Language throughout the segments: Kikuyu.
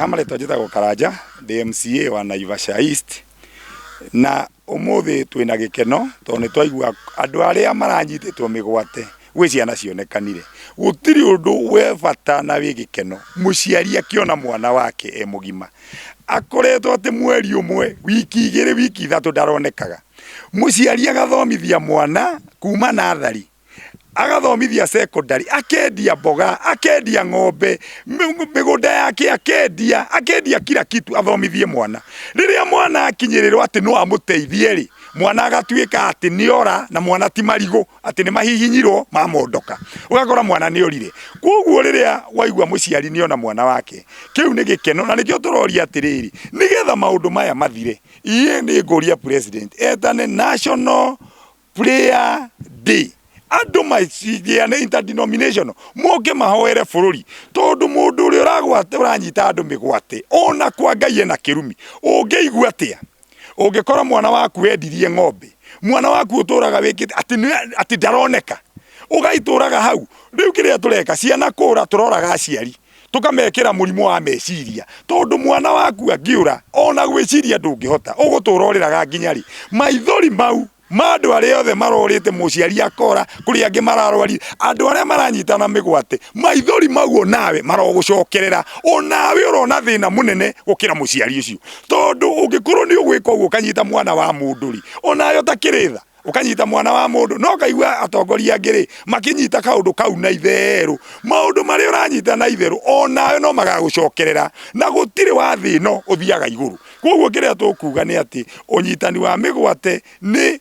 Ha marĩtwa njĩtagwo Karanja, ndĩ MCA wa Naivasha East, na ũmũthĩ twĩna gĩkeno tondũ nĩ twaigua andũ arĩa maranyitĩtwo mĩgwate gwĩ ciana cionekanire. Gũtirĩ ũndũ wĩ bata na wĩ gĩkeno mũciari akĩona mwana wake e mũgima. Akoretwo atĩ mweri ũmwe, wiki igĩrĩ, wiki ithatũ ndaronekaga. Mũciari agathomithia mwana kuma natharĩ agathomithia secondary akendia mboga akendia ng'ombe mĩgũnda yake akendia akendia kila kitu athomithie mwana rĩrĩa mwana akinyĩrĩrwo atĩ no amũteithie rĩ mwana agatuĩka atĩ nĩ ora na mwana ti marigũ atĩ nĩ mahihinyirwo mamondoka ũgakora mwana nĩ orire koguo rĩrĩa waigua mũciari nĩ ona mwana wake kĩu nĩ gĩkeno na nĩkĩo tũroria atĩrĩrĩ nĩgetha maũndũ maya mathire iĩ nĩ ngũria president etane national prayer day andũ macigĩane interdenominational moke mahoere bũrũri tondũ mũndũ ũrĩa ũragwate ũranyita andũ mĩgwate ona kwa Ngai ena kĩrumi ũngĩigua atĩa ũngĩkora mwana waku wendirie ng'ombe mwana waku ũtũraga wĩkĩte atĩ atĩ ndaroneka ũgaitũraga hau rĩu kĩrĩa tũreka ciana kũra tũroraga aciari tũkamekĩra mũrimũ wa meciria tondũ mwana waku angĩũra ona gwĩciria ndũngĩhota ũgũtũra ũrĩraga nginya rĩ maithori mau ma andũ arĩa othe marorĩte mũciari akora kũrĩ angĩ mararwarire andũ arĩa maranyitana mĩgwate maithori mau onawe marogũcokerera onawe ũrona thĩna mũnene gũkĩra mũciari ũcio tondũ ũngĩkorwo nĩ ũgwĩka ũguo ũkanyita mwana wa mũndũ rĩ onawe ũtakĩrĩ tha ũkanyita mwana wa mũndũ no kaigua atongoria angĩ rĩ makĩnyita kaũndũ kau na itherũ maũndũ marĩa ũranyita na itherũ onawe no magagũcokerera na gũtirĩ wa thĩ ĩno ũthiaga igũrũ koguo kĩrĩa tũkuga nĩ atĩ ũnyitani wa mĩgwate nĩ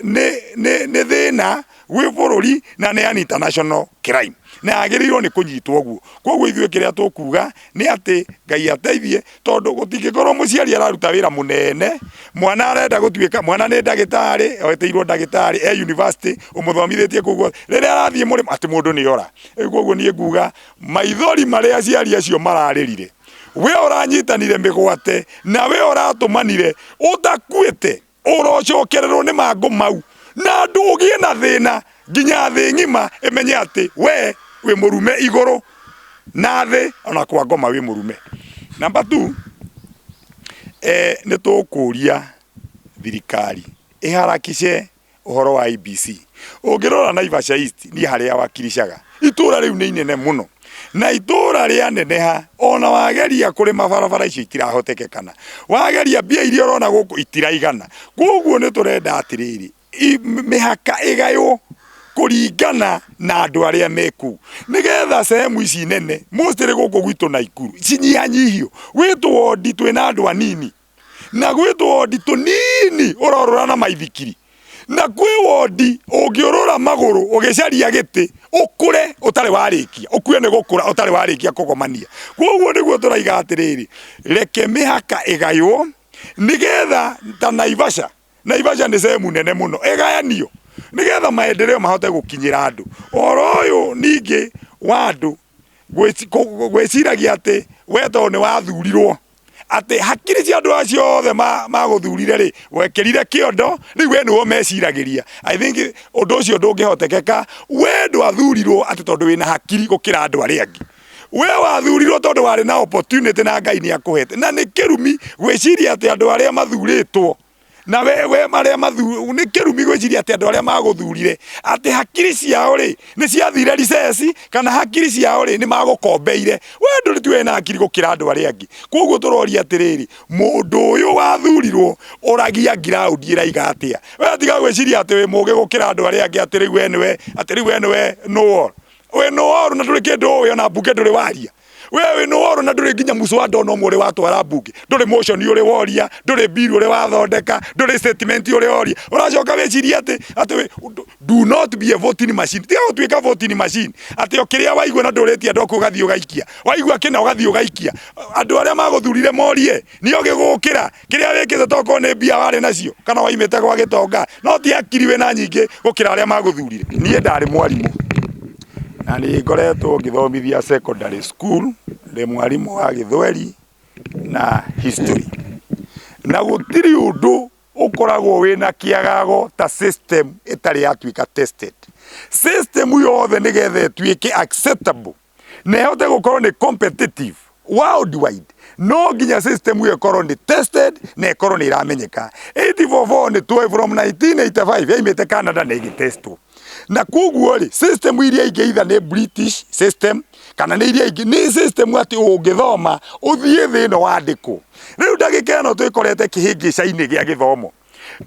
nĩ nĩ nĩ thĩna gwĩ bũrũri na nĩ an international crime na yagĩrĩirwo nĩ kũnyitwo ũguo koguo ithuĩ kĩrĩa tũkuga nĩ atĩ Ngai ateithie tondũ gũtingĩkorwo mũciari araruta wĩra mũnene mwana arenda gũtuĩka mwana nĩ ndagĩtarĩ etĩirwo ndagĩtarĩ e university ũmũthomithĩtie kũu guothe rĩrĩa arathiĩ mũrĩmo atĩ mũndũ nĩ ora rĩu koguo niĩ nguga maithori marĩa aciari acio mararĩrire we ũranyitanire mĩgwate na we ũratũmanire ũtakuĩte ũrocokererwo nĩ mangũ mau na andũ ũgĩe na thĩna nginya thĩ ng'ima ĩmenye atĩ we wĩ mũrume igũrũ na thĩ ona kwa ngoma wĩ mũrume. Number two, nĩ tũkũria thirikari ĩharakice ũhoro wa IEBC. Ũngĩrora Naivasha East niĩ harĩa wakiricaga itũra rĩu nĩ inene mũno na itũra rĩaneneha ona wageria kũrĩma barabara icio itirahotekekana wageria mbia iria ũrona gũkũ itiraigana koguo nĩ tũrenda atĩrĩrĩ mĩhaka ĩgaywo kũringana na andũ arĩa me kũu nĩgetha sehemu ici nene mostly gũkũ gwitũ Naikuru cinyihanyihio gwĩ tũwondi twĩna andũ anini na gwĩ tũwondi tũnini ũrorũra na maithikiri na kwĩ wondi ũngĩũrũra magũrũ ũgĩcaria gĩtĩ ũkũre ũtarĩ warĩkia ũkue nĩ gũkũra ũtarĩ warĩkia kũgomania koguo nĩguo tũraiga atĩrĩrĩ reke mĩhaka ĩgaywo nĩgetha ta Naivasha Naivasha nĩ sehemu nene mũno ĩgayanio nĩgetha maendeleo mahote gũkinyĩra andũ ũhoro ũyũ ningĩ wa andũ gwĩciragia atĩ we tondũ nĩ wathurirwo atĩ hakiri cia andũ acio othe magũthurire rĩ wekĩrire kĩondo rĩu we nĩwe meciragĩria I think ũndũ ũcio ndũngĩhotekeka we ndwathurirwo atĩ tondũ wĩna hakiri gũkĩra andũ arĩa angĩ we wathurirwo tondũ warĩ na opportunity na Ngai nĩ akũhete na nĩ kĩrumi gwĩciria atĩ andũ arĩa mathurĩtwo na we we marĩa mathu nĩ kĩrumi gwĩciria atĩ andũ arĩa magũthurire atĩ hakiri ciao rĩ nĩ ciathire riceci kana hakiri ciao rĩ nĩ magũkombeire we ndũrĩ tu wĩna hakiri gũkĩra andũ arĩa angĩ koguo tũroria atĩrĩrĩ mũndũ ũyũ wathurirwo ũragia ngiraundi ĩraiga atĩa we tiga gwĩciria atĩ wĩ mũgĩ gũkĩra andũ arĩa angĩ atĩ rĩu we nĩwe atĩ rĩu we nĩwe know all wĩ know all na ndũrĩ kĩndũ ũĩ ona mbunge ndũrĩ waria we wĩ know all na ndũrĩ nginya mũswada ona ũmwe ũrĩ watwara mbunge ndũrĩ motion ũrĩ woria ndũrĩ bill ũrĩ wathondeka ndũrĩ statement ũrĩ woria ũracoka wĩcirie atĩ atĩ do not be a voting machine tiga gũtuĩka voting machine atĩ o kĩrĩa waigua na ndũrĩtie andũ aku ũgathiĩ ũgaikia waigua kĩna ũgathiĩ ũgaikia andũ arĩa magũthurire morie nĩ ogĩ gũkĩra kĩrĩa wĩkĩte tokorwo nĩ mbia warĩ nacio kana waimĩte gwa gĩtonga no ti hakiri wĩna nyingĩ gũkĩra arĩa magũthurire niĩ ndarĩ mwarimũ na nĩ ngoretwo ngĩthomithia secondary school ndĩ mwarimũ wa gĩthweri na history na gũtirĩ ũndũ ũkoragwo wĩna kĩagago ta system ĩtarĩ yatuĩka tested system yothe nĩgetha ĩtuĩke acceptable na ĩhote gũkorwo nĩ competitive Worldwide no nginya system ĩyo ĩkorwo nĩ tested na ĩkorwo nĩ ĩramenyeka. 844 nĩ tuoĩ from 1985 yaimĩte Canada na ĩgĩtestwo. Na koguo rĩ, system iria ingĩ either nĩ British system kana nĩ iria ingĩ nĩ system atĩ ũngĩthoma ũthiĩ thĩ ĩno wandĩkwo. Rĩu ndagĩka ĩno twĩkorete kĩhĩngĩca-inĩ gĩa gĩthomo.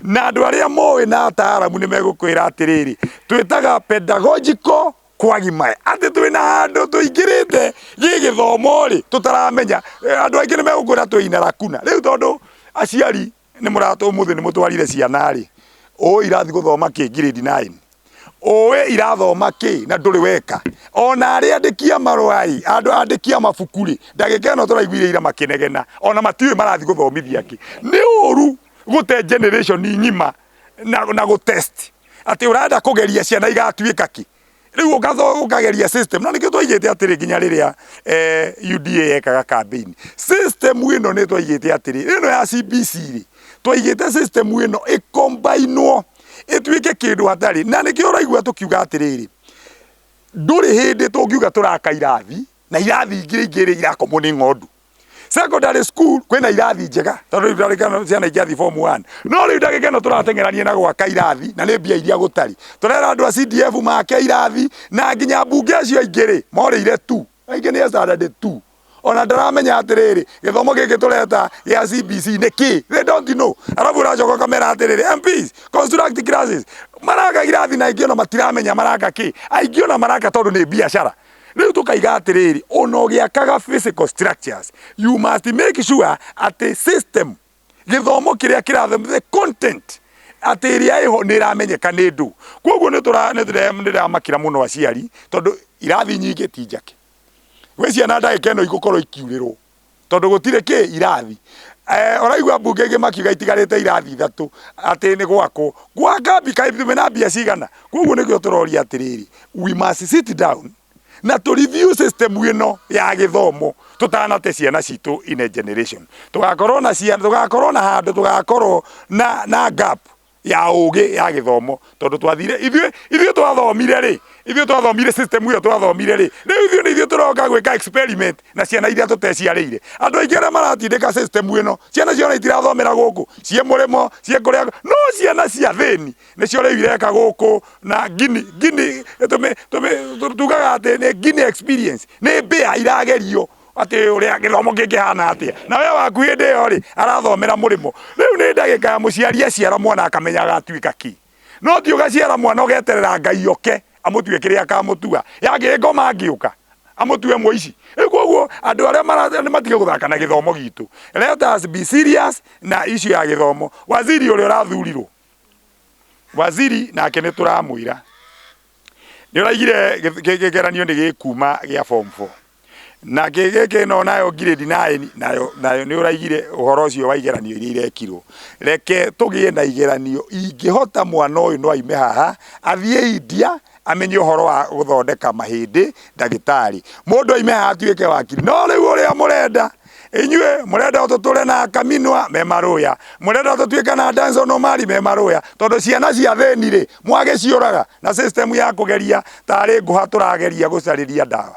Na andũ arĩa moĩ na ataaramu nĩ megũkwĩra atĩrĩrĩ, twĩtaga pedagogical quagmire, atĩ twĩna handũ tũingĩrĩte gĩgĩthomo rĩ tũtaramenya. Andũ aingĩ nĩ megũkwĩra twĩ ina lacuna. Rĩu tondũ aciari nĩ mũratũ ũmũthĩ nĩ mũtwarire ciana rĩ, ũĩ irathiĩ gũthoma kĩ grade 9, ũĩ irathoma kĩ na ndũrĩ weka. Ona arĩa andĩki a marũa ĩ, andũ andĩki a mabuku rĩ, ndagĩka ĩno tũraiguire ira makĩnegena, ona matiũĩ marathiĩ gũthomithia kĩ. Nĩ ũru gũte generation ng'ima na gũ test atĩ ũrenda kũgeria ciana igatuĩka kĩ. Rĩu ũkageria system na nĩkĩo twaigĩte atĩrĩ nginya rĩrĩa UDA yekaga campaign. System ĩno nĩ twaigĩte atĩrĩ, ĩno ya CBC rĩ, twaigĩte system ĩno ĩkombainwo ĩtuĩke kĩndũ hatarĩ. Na nĩkĩo ũraigua tũkiuga atĩrĩrĩ, ndũrĩ hĩndĩ tũngiuga tũraka irathi na irathi ingĩ ingĩ rĩ irakomwo nĩ ng'ondu. Secondary school kwĩna irathi njega tondũ rĩu ndagĩka ĩno ciana ingĩathiĩ form 1, no rĩu ndagĩka ĩno tũrateng'erania na gwaka irathi na nĩ mbia iria gũtarĩ. Tũrera andũ a CDF make irathi na nginya mbunge acio aingĩ rĩ morĩire tu, aingĩ nĩ standard 2, ona ndaramenya atĩrĩrĩ gĩthomo gĩkĩ tũreta gĩa CBC nĩ kĩ, they don't know. Arabu ũracoka ũkamera atĩrĩrĩ, MPs construct classes, maraka irathi na aingĩ ona matiramenya maraka kĩ, aingĩ ona maraka tondũ nĩ biacara. Rĩu tũkaiga atĩrĩrĩ, ona ũgĩakaga physical structures you must make sure atĩ system gĩthomo kĩrĩa kĩrathomithio, the content atĩ ĩrĩa ĩho nĩ ĩramenyeka nĩ ndũ. Koguo nĩ ndĩramakĩra mũno aciari tondũ irathi nyingĩ ti njake. Gwĩ ciana ndagĩka ĩno igũkorwo ikiurĩrwo tondũ gũtirĩ kĩ irathi. Ũraigua mbunge ingĩ makiuga itigarĩte irathi ithatũ atĩ nĩ gwakwo. Gwaka kaĩ mena mbia cigana? Koguo nĩkĩo tũroria atĩrĩrĩ, we must sit down na tũ review system ĩno ya gĩthomo tũtanate ciana citũ in a generation. Tũgakorwo na ciana, tũgakorwo na handũ, tũgakorwo na gap ya ũgĩ ya gĩthomo tondũ twathire ithuĩ twathomire rĩ, ithuĩ twathomire system ĩyo twathomire rĩ, rĩu ithuĩ nĩ ithuĩ tũroka gwĩka experiment na ciana iria tũteciarĩire. Andũ aingĩ arĩa maratindĩka system ĩno, ciana ciao itirathomera gũkũ, ciĩ mũrĩmo, ciĩ kũrĩa, no ciana cia thĩni nĩcio rĩu ireka gũkũ na ngini ngini tugaga atĩ nĩ ngini experience, nĩ mbĩa iragerio atĩ ũrĩa gĩthomo kĩngĩhana atĩa, na we waku hĩndĩ ĩyo rĩ arathomera mũrĩmo. Rĩu nĩ ndagĩka ya mũciari aciara mwana akamenya agatuĩka kĩ, no ti ũgaciara mwana ũgeterera Ngai oke amũtue kĩrĩa akamũtua, yangĩ ngoma angĩũka amũtue mũici. Rĩu koguo andũ arĩa nĩ matige gũthaka na gĩthomo gitũ. Let us be serious na issue ya gĩthomo. Waziri ũrĩa ũrathurirwo, waziri nake nĩ tũramwĩra nĩ ũraigire kĩgeranio nĩ gĩkuma gĩa form 4 na gĩkĩ no nayo grade 9 nayo nĩ ũraigire ũhoro ũcio wa igeranio iria irekirwo. Reke tũgĩe na igeranio ingĩhota mwana ũyũ no aime haha athiĩ India amenye ũhoro wa gũthondeka mahĩndĩ ndagĩtarĩ, mũndũ aime haha atuĩke wakiri. No rĩu ũrĩa mũrenda inyuĩ mũrenda tũtũre na Kaminwa me marũya, mũrenda tũtuĩke na Danson Omari me marũya, tondũ ciana cia thĩni rĩ mwagĩciũraga na system ya kũgeria tarĩ ngũha tũrageria gũcarĩria ndawa.